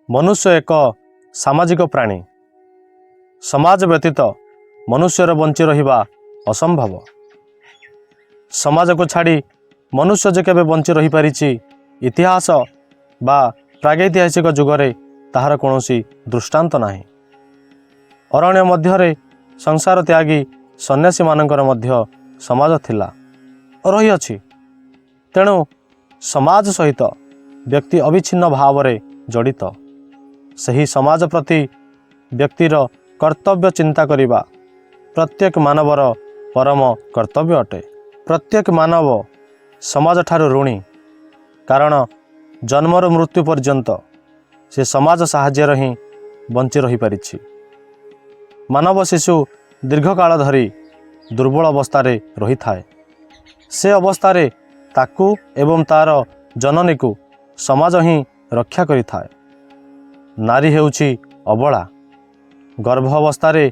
ମନୁଷ୍ୟ ଏକ ସାମାଜିକ ପ୍ରାଣୀ। ସମାଜ ବ୍ୟତୀତ ମନୁଷ୍ୟର ବଞ୍ଚି ରହିବା ଅସମ୍ଭବ। ସମାଜକୁ ଛାଡ଼ି ମନୁଷ୍ୟ ଯେ କେବେ ବଞ୍ଚି ରହିପାରିଛି, ଇତିହାସ ବା ପ୍ରାଗୈତିହାସିକ ଯୁଗରେ ତାହାର କୌଣସି ଦୃଷ୍ଟାନ୍ତ ନାହିଁ। ଅରଣ୍ୟ ମଧ୍ୟରେ ସଂସାର ତ୍ୟାଗୀ ସନ୍ନ୍ୟାସୀମାନଙ୍କର ମଧ୍ୟ ସମାଜ ଥିଲା ଓ ରହିଅଛି। ତେଣୁ ସମାଜ ସହିତ ବ୍ୟକ୍ତି ଅବିଚ୍ଛିନ୍ନ ଭାବରେ ଜଡ଼ିତ। ସେହି ସମାଜ ପ୍ରତି ବ୍ୟକ୍ତିର କର୍ତ୍ତବ୍ୟ ଚିନ୍ତା କରିବା ପ୍ରତ୍ୟେକ ମାନବର ପରମ କର୍ତ୍ତବ୍ୟ ଅଟେ। ପ୍ରତ୍ୟେକ ମାନବ ସମାଜଠାରୁ ଋଣୀ, କାରଣ ଜନ୍ମରୁ ମୃତ୍ୟୁ ପର୍ଯ୍ୟନ୍ତ ସେ ସମାଜ ସାହାଯ୍ୟରେ ହିଁ ବଞ୍ଚି ରହିପାରିଛି। ମାନବ ଶିଶୁ ଦୀର୍ଘକାଳ ଧରି ଦୁର୍ବଳ ଅବସ୍ଥାରେ ରହିଥାଏ। ସେ ଅବସ୍ଥାରେ ତାକୁ ଏବଂ ତା'ର ଜନନୀକୁ ସମାଜ ହିଁ ରକ୍ଷା କରିଥାଏ। ନାରୀ ହେଉଛି ଅବଳା। ଗର୍ଭ ଅବସ୍ଥାରେ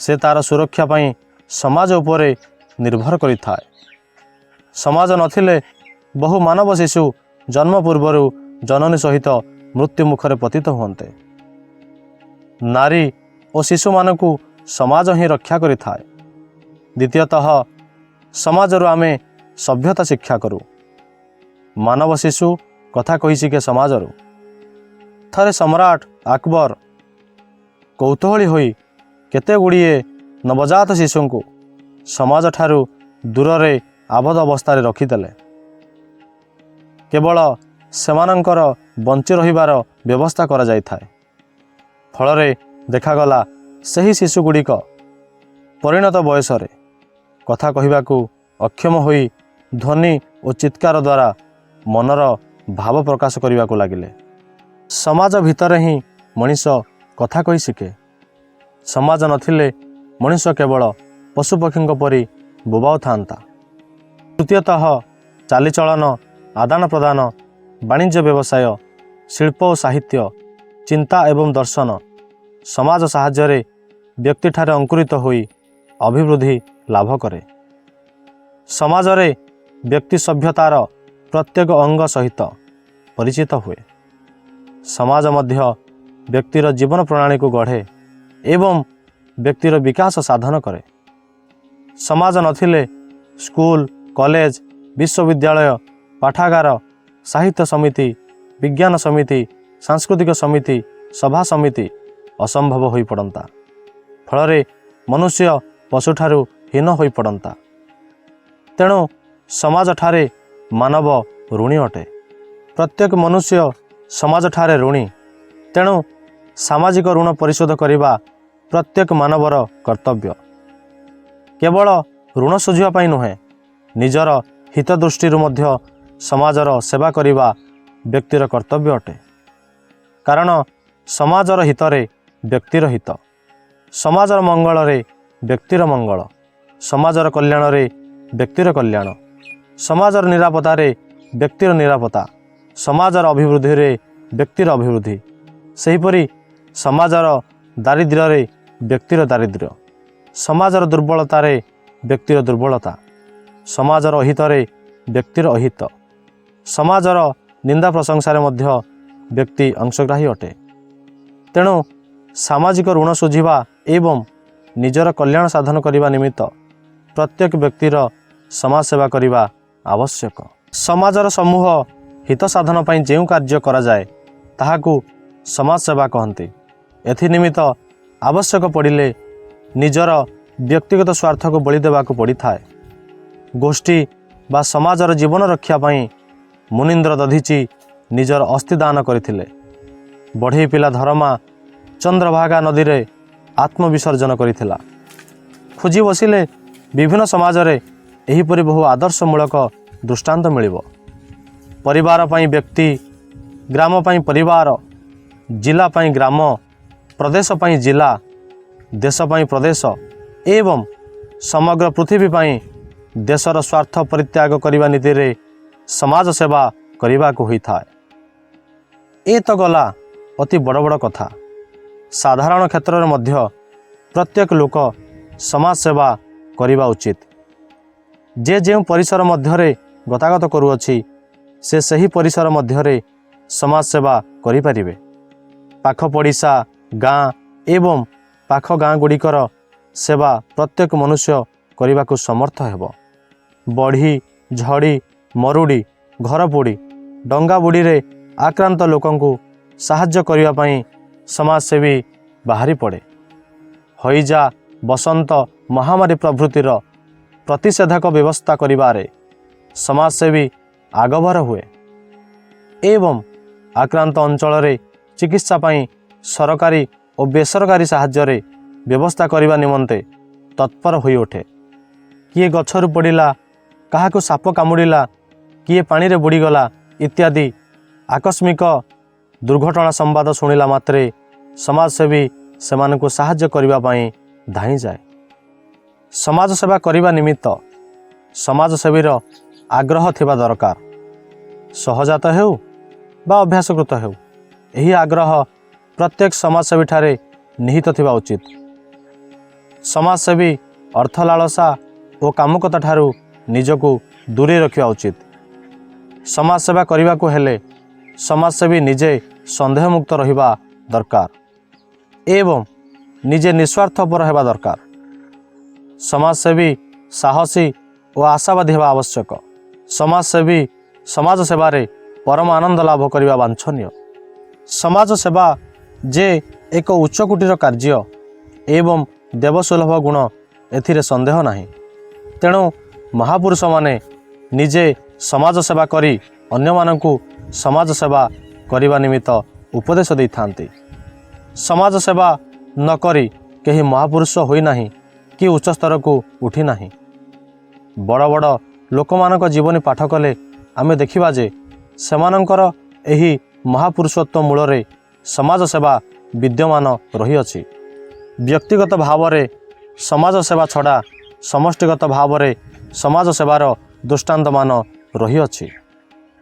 ସେ ତା'ର ସୁରକ୍ଷା ପାଇଁ ସମାଜ ଉପରେ ନିର୍ଭର କରିଥାଏ। ସମାଜ ନଥିଲେ ବହୁ ମାନବ ଶିଶୁ ଜନ୍ମ ପୂର୍ବରୁ ଜନନୀ ସହିତ ମୃତ୍ୟୁ ମୁଖରେ ପତିତ ହୁଅନ୍ତେ। ନାରୀ ଓ ଶିଶୁମାନଙ୍କୁ ସମାଜ ହିଁ ରକ୍ଷା କରିଥାଏ। ଦ୍ୱିତୀୟତଃ, ସମାଜରୁ ଆମେ ସଭ୍ୟତା ଶିକ୍ଷା କରୁ। ମାନବ ଶିଶୁ କଥା କହି ଶିଖେ ସମାଜରୁ। ଥରେ ସମ୍ରାଟ ଆକବର କୌତୂହଳୀ ହୋଇ କେତେ ଗୁଡ଼ିଏ ନବଜାତ ଶିଶୁଙ୍କୁ ସମାଜଠାରୁ ଦୂରରେ ଆବଦ୍ଧ ଅବସ୍ଥାରେ ରଖିଦେଲେ। କେବଳ ସେମାନଙ୍କର ବଞ୍ଚି ରହିବାର ବ୍ୟବସ୍ଥା କରାଯାଇଥାଏ। ଫଳରେ ଦେଖାଗଲା, ସେହି ଶିଶୁଗୁଡ଼ିକ ପରିଣତ ବୟସରେ କଥା କହିବାକୁ ଅକ୍ଷମ ହୋଇ ଧ୍ୱନି ଓ ଚିତ୍କାର ଦ୍ୱାରା ମନର ଭାବ ପ୍ରକାଶ କରିବାକୁ ଲାଗିଲେ। ସମାଜ ଭିତରେ ହିଁ ମଣିଷ କଥା କହି ଶିଖେ। ସମାଜ ନଥିଲେ ମଣିଷ କେବଳ ପଶୁପକ୍ଷୀଙ୍କ ପରି ବୋବାଉଥାନ୍ତା। ତୃତୀୟତଃ, ଚାଲିଚଳନ, ଆଦାନ ପ୍ରଦାନ, ବାଣିଜ୍ୟ ବ୍ୟବସାୟ, ଶିଳ୍ପ ଓ ସାହିତ୍ୟ, ଚିନ୍ତା ଏବଂ ଦର୍ଶନ ସମାଜ ସାହାଯ୍ୟରେ ବ୍ୟକ୍ତିଠାରେ ଅଙ୍କୁରିତ ହୋଇ ଅଭିବୃଦ୍ଧି ଲାଭ କରେ। ସମାଜରେ ବ୍ୟକ୍ତି ସଭ୍ୟତାର ପ୍ରତ୍ୟେକ ଅଙ୍ଗ ସହିତ ପରିଚିତ ହୁଏ। ସମାଜ ମଧ୍ୟ ବ୍ୟକ୍ତିର ଜୀବନ ପ୍ରଣାଳୀକୁ ଗଢ଼େ ଏବଂ ବ୍ୟକ୍ତିର ବିକାଶ ସାଧନ କରେ। ସମାଜ ନଥିଲେ ସ୍କୁଲ, କଲେଜ, ବିଶ୍ୱବିଦ୍ୟାଳୟ, ପାଠାଗାର, ସାହିତ୍ୟ ସମିତି, ବିଜ୍ଞାନ ସମିତି, ସାଂସ୍କୃତିକ ସମିତି, ସଭା ସମିତି ଅସମ୍ଭବ ହୋଇପଡ଼ନ୍ତା। ଫଳରେ ମନୁଷ୍ୟ ପଶୁଠାରୁ ହୀନ ହୋଇପଡ଼ନ୍ତା। ତେଣୁ ସମାଜଠାରେ ମାନବ ଋଣୀ ଅଟେ। ପ୍ରତ୍ୟେକ ମନୁଷ୍ୟ ସମାଜଠାରେ ଋଣୀ। ତେଣୁ ସାମାଜିକ ଋଣ ପରିଶୋଧ କରିବା ପ୍ରତ୍ୟେକ ମାନବର କର୍ତ୍ତବ୍ୟ। କେବଳ ଋଣ ଶୁଝିବା ପାଇଁ ନୁହେଁ, ନିଜର ହିତ ଦୃଷ୍ଟିରୁ ମଧ୍ୟ ସମାଜର ସେବା କରିବା ବ୍ୟକ୍ତିର କର୍ତ୍ତବ୍ୟ ଅଟେ। କାରଣ ସମାଜର ହିତରେ ବ୍ୟକ୍ତିର ହିତ, ସମାଜର ମଙ୍ଗଳରେ ବ୍ୟକ୍ତିର ମଙ୍ଗଳ, ସମାଜର କଲ୍ୟାଣରେ ବ୍ୟକ୍ତିର କଲ୍ୟାଣ, ସମାଜର ନିରାପତ୍ତାରେ ବ୍ୟକ୍ତିର ନିରାପତ୍ତା, ସମାଜର ଅଭିବୃଦ୍ଧିରେ ବ୍ୟକ୍ତିର ଅଭିବୃଦ୍ଧି, ସେହିପରି ସମାଜର ଦାରିଦ୍ର୍ୟରେ ବ୍ୟକ୍ତିର ଦାରିଦ୍ର୍ୟ, ସମାଜର ଦୁର୍ବଳତାରେ ବ୍ୟକ୍ତିର ଦୁର୍ବଳତା, ସମାଜର ଅହିତରେ ବ୍ୟକ୍ତିର ଅହିତ, ସମାଜର ନିନ୍ଦା ପ୍ରଶଂସାରେ ମଧ୍ୟ ବ୍ୟକ୍ତି ଅଂଶଗ୍ରାହୀ ଅଟେ। ତେଣୁ ସାମାଜିକ ଋଣ ଶୁଝିବା ଏବଂ ନିଜର କଲ୍ୟାଣ ସାଧନ କରିବା ନିମିତ୍ତ ପ୍ରତ୍ୟେକ ବ୍ୟକ୍ତିର ସମାଜ ସେବା କରିବା ଆବଶ୍ୟକ। ସମାଜର ସମୂହ ହିତ ସାଧନ ପାଇଁ ଯେଉଁ କାର୍ଯ୍ୟ କରାଯାଏ, ତାହାକୁ ସମାଜ ସେବା କହନ୍ତି। ଏଥି ନିମିତ୍ତ ଆବଶ୍ୟକ ପଡ଼ିଲେ ନିଜର ବ୍ୟକ୍ତିଗତ ସ୍ୱାର୍ଥକୁ ବଳି ଦେବାକୁ ପଡ଼ିଥାଏ। ଗୋଷ୍ଠୀ ବା ସମାଜର ଜୀବନ ରକ୍ଷା ପାଇଁ ମୁନୀନ୍ଦ୍ର ଦଧିଚି ନିଜର ଅସ୍ଥି ଦାନ କରିଥିଲେ। ବଢ଼େଇ ପିଲା ଧରମା ଚନ୍ଦ୍ରଭାଗା ନଦୀରେ ଆତ୍ମବିସର୍ଜନ କରିଥିଲା। ଖୋଜି ବସିଲେ ବିଭିନ୍ନ ସମାଜରେ ଏହିପରି ବହୁ ଆଦର୍ଶମୂଳକ ଦୃଷ୍ଟାନ୍ତ ମିଳିବ। ପରିବାର ପାଇଁ ବ୍ୟକ୍ତି, ଗ୍ରାମ ପାଇଁ ପରିବାର, ଜିଲ୍ଲା ପାଇଁ ଗ୍ରାମ, ପ୍ରଦେଶ ପାଇଁ ଜିଲ୍ଲା, ଦେଶ ପାଇଁ ପ୍ରଦେଶ ଏବଂ ସମଗ୍ର ପୃଥିବୀ ପାଇଁ ଦେଶର ସ୍ୱାର୍ଥ ପରିତ୍ୟାଗ କରିବା ନୀତିରେ ସମାଜ ସେବା କରିବାକୁ ହୋଇଥାଏ। ଏ ତ ଗଲା ଅତି ବଡ଼ ବଡ଼ କଥା। ସାଧାରଣ କ୍ଷେତ୍ରରେ ମଧ୍ୟ ପ୍ରତ୍ୟେକ ଲୋକ ସମାଜ ସେବା କରିବା ଉଚିତ। ଯେ ଯେଉଁ ପରିସର ମଧ୍ୟରେ ଗତାଗତ କରୁଅଛି, ସେ ସେହି ପରିସର ମଧ୍ୟରେ ସମାଜ ସେବା କରିପାରିବେ। ପାଖ ପଡ଼ିଶା ଗାଁ ଏବଂ ପାଖ ଗାଁ ଗୁଡ଼ିକର ସେବା ପ୍ରତ୍ୟେକ ମନୁଷ୍ୟ କରିବାକୁ ସମର୍ଥ ହେବ। ବଢ଼ି, ଝଡ଼ି, ମରୁଡ଼ି, ଘରପୋଡ଼ି, ଡଙ୍ଗା ବୁଡ଼ିରେ ଆକ୍ରାନ୍ତ ଲୋକଙ୍କୁ ସାହାଯ୍ୟ କରିବା ପାଇଁ ସମାଜସେବୀ ବାହାରି ପଡ଼େ। ହଇଜା, ବସନ୍ତ, ମହାମାରୀ ପ୍ରଭୃତିର ପ୍ରତିଷେଧକ ବ୍ୟବସ୍ଥା କରିବାରେ ସମାଜସେବୀ ଆଗଭର ହୁଏ ଏବଂ ଆକ୍ରାନ୍ତ ଅଞ୍ଚଳରେ ଚିକିତ୍ସା ପାଇଁ ସରକାରୀ ଓ ବେସରକାରୀ ସାହାଯ୍ୟରେ ବ୍ୟବସ୍ଥା କରିବା ନିମନ୍ତେ ତତ୍ପର ହୋଇଉଠେ। କିଏ ଗଛରୁ ପଡ଼ିଲା, କାହାକୁ ସାପ କାମୁଡ଼ିଲା, କିଏ ପାଣିରେ ବୁଡ଼ିଗଲା ଇତ୍ୟାଦି ଆକସ୍ମିକ ଦୁର୍ଘଟଣା ସମ୍ବାଦ ଶୁଣିଲା ମାତ୍ରେ ସମାଜସେବୀ ସେମାନଙ୍କୁ ସାହାଯ୍ୟ କରିବା ପାଇଁ ଧାଇଁଯାଏ। ସମାଜସେବା କରିବା ନିମିତ୍ତ ସମାଜସେବୀର ଆଗ୍ରହ ଥିବା ଦରକାର। ସହଜାତ ହେଉ ବା ଅଭ୍ୟାସକୃତ ହେଉ, ଏହି ଆଗ୍ରହ ପ୍ରତ୍ୟେକ ସମାଜସେବୀଠାରେ ନିହିତ ଥିବା ଉଚିତ। ସମାଜସେବୀ ଅର୍ଥ ଲାଳସା ଓ କାମୁକତା ଠାରୁ ନିଜକୁ ଦୂରେଇ ରଖିବା ଉଚିତ। ସମାଜସେବା କରିବାକୁ ହେଲେ ସମାଜସେବୀ ନିଜେ ସନ୍ଦେହମୁକ୍ତ ରହିବା ଦରକାର ଏବଂ ନିଜେ ନିସ୍ୱାର୍ଥପର ହେବା ଦରକାର। ସମାଜସେବୀ ସାହସୀ ଓ ଆଶାବାଦୀ ହେବା ଆବଶ୍ୟକ। ସମାଜସେବୀ ସମାଜ ସେବାରେ ପରମ ଆନନ୍ଦ ଲାଭ କରିବା ବାଞ୍ଛନୀୟ। ସମାଜ ସେବା ଯେ ଏକ ଉଚ୍ଚକୋଟୀର କାର୍ଯ୍ୟ ଏବଂ ଦେବସୁଲଭ ଗୁଣ, ଏଥିରେ ସନ୍ଦେହ ନାହିଁ। ତେଣୁ ମହାପୁରୁଷମାନେ ନିଜେ ସମାଜ ସେବା କରି ଅନ୍ୟମାନଙ୍କୁ ସମାଜ ସେବା କରିବା ନିମିତ୍ତ ଉପଦେଶ ଦେଇଥାନ୍ତି। ସମାଜ ସେବା ନ କରି କେହି ମହାପୁରୁଷ ହୋଇନାହିଁ କି ଉଚ୍ଚ ସ୍ତରକୁ ଉଠି ନାହିଁ। ବଡ଼ ବଡ଼ ଲୋକମାନଙ୍କ ଜୀବନୀ ପାଠ କଲେ ଆମେ ଦେଖିବା ଯେ ସେମାନଙ୍କର ଏହି ମହାପୁରୁଷତ୍ୱ ମୂଳରେ ସମାଜ ସେବା ବିଦ୍ୟମାନ ରହିଅଛି। ବ୍ୟକ୍ତିଗତ ଭାବରେ ସମାଜ ସେବା ଛଡ଼ା ସମଷ୍ଟିଗତ ଭାବରେ ସମାଜ ସେବାର ଦୃଷ୍ଟାନ୍ତମାନ ରହିଅଛି।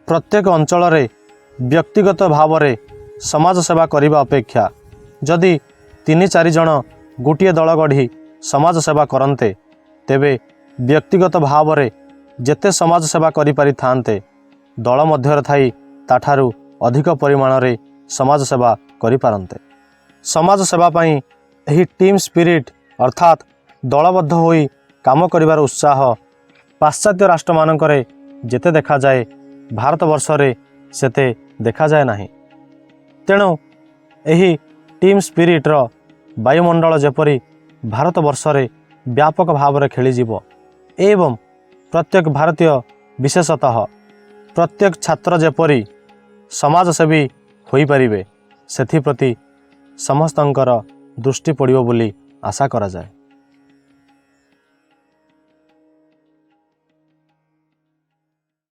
ପ୍ରତ୍ୟେକ ଅଞ୍ଚଳରେ ବ୍ୟକ୍ତିଗତ ଭାବରେ ସମାଜ ସେବା କରିବା ଅପେକ୍ଷା ଯଦି ତିନି ଚାରି ଜଣ ଗୋଟିଏ ଦଳ ଗଢ଼ି ସମାଜ ସେବା କରନ୍ତେ, ତେବେ ବ୍ୟକ୍ତିଗତ ଭାବରେ ଯେତେ ସମାଜ ସେବା କରିପାରିଥାନ୍ତେ, ଦଳ ମଧ୍ୟରେ ଥାଇ ତାଠାରୁ ଅଧିକ ପରିମାଣରେ ସମାଜ ସେବା କରିପାରନ୍ତେ। ସମାଜ ସେବା ପାଇଁ ଏହି ଟିମ୍ ସ୍ପିରିଟ୍, ଅର୍ଥାତ୍ ଦଳବଦ୍ଧ ହୋଇ କାମ କରିବାର ଉତ୍ସାହ ପାଶ୍ଚାତ୍ୟ ରାଷ୍ଟ୍ରମାନଙ୍କରେ ଯେତେ ଦେଖାଯାଏ, ଭାରତବର୍ଷରେ ସେତେ ଦେଖାଯାଏ ନାହିଁ। ତେଣୁ ଏହି ଟିମ୍ ସ୍ପିରିଟ୍ର ବାୟୁମଣ୍ଡଳ ଯେପରି ଭାରତବର୍ଷରେ ବ୍ୟାପକ ଭାବରେ ଖେଳିଯିବ ଏବଂ ପ୍ରତ୍ୟେକ ଭାରତୀୟ, ବିଶେଷତଃ ପ୍ରତ୍ୟେକ ଛାତ୍ର ଯେପରି ସମାଜସେବୀ ହୋଇପାରିବେ, ସେଥିପ୍ରତି ସମସ୍ତଙ୍କର ଦୃଷ୍ଟି ପଡ଼ିବ ବୋଲି ଆଶା କରାଯାଏ।